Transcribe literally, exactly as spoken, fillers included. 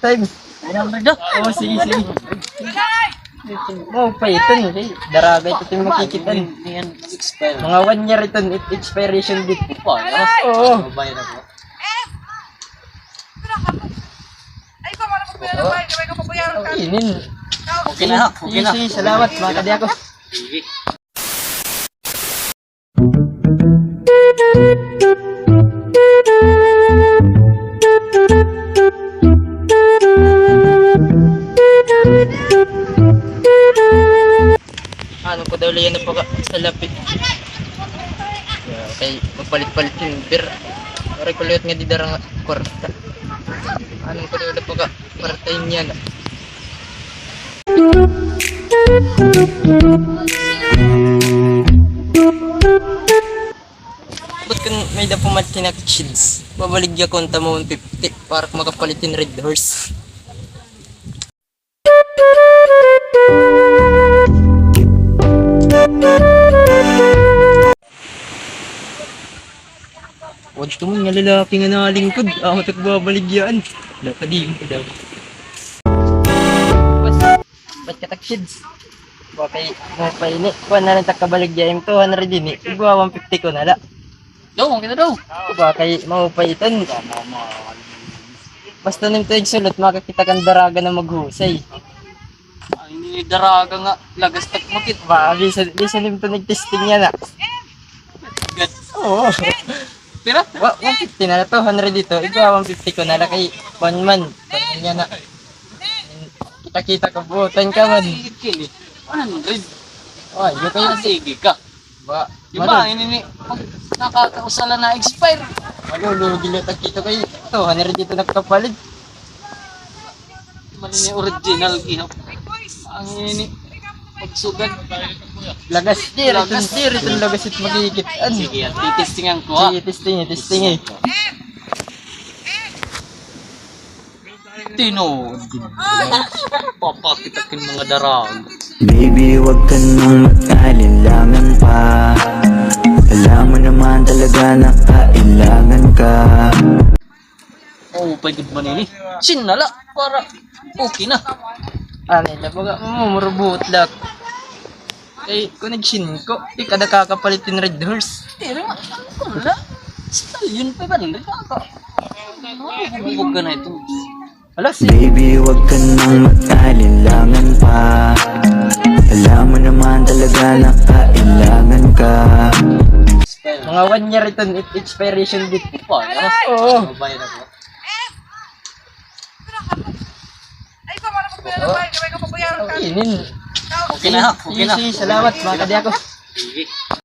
Time. One hundred na? Oo, sige, sige. Maupay iton, eh. Daraga ito it makikit-an. Mga one year iton, it expiration date. Oo. Inin. Okay na, okay na. Sige, sige, salamat, makadi ako. Sige. Ano ko daw liyan na pagka salapi. Kay magpalit-palit hin beer. Waray ko liwat nga didara nga kwarta. Ano ko daw liyan pagka kwarta niyan. Ba't kan may-ada pa man tinakchids? Babaligya ko unta mo one fifty para makapalit hin Red Horse. Wadto man nga lalaki nga nalingkod, amo it ak babaligyaan. Dapat di mo daw. Ba't ka taksid? Wa kay maupay ini. Kuan na la it ak kabaligya, im two hundred ini. Igwa one fifty ko na la. Daw, ang kita daw. Wa kay maupay iton. Basta nim to igsulot, makakita kan daraga na maghusay. Ay, ini daraga nga lagas tak makit. Ba, bisan, bisan nim to nagtesting yana. Gad. Oo. Pira? Wa, one fifty na la, two hundred ito. Igwa one fifty ko na la kay kuan man. Kuan yana. Kita-kita ka, buotan ka man. Ay, kini. One hundred. Ay, yung kayo. Ah, sige ka. Ba, di ba, ini ni, nakakausa la na-expire. Malulugi la it ak kita kay two hundred ito nagkapalit. Man ini original, ihaw. Ang ini, pagsugad. Lagas, diri, lagas. Diri, diri, lagas it makikit-an. Sige, testingan ko, ha? Sige, testing, testing, eh. Tinuod gud. Papakita kin mga darag. Baby, wag ka nang mag-alinlangan pa. Alam mo naman talaga na kailangan ka. Oh, pay gud man ini. Sin na la, para okay na. Ano ito, baga, mumurubot lang. Ay, connection ko. Di ka nakakapalit hin Red Horse. Diri nga, ano ko na? Stallion pa ba? Hindi ka ka. Ano, bubog ka na ito. Hala, si Baby, wag ka nang mag-alinlangan pa. Alam mo naman talaga na kailangan ka. Mga one year ito, it-, expiration date. Pa, no? Oo. Mabaya na po. Ay, pa, wala ko pala, wala ko pala. Inin. Okay na, okay na. Sige, sige, salamat, makadi ako. Sige.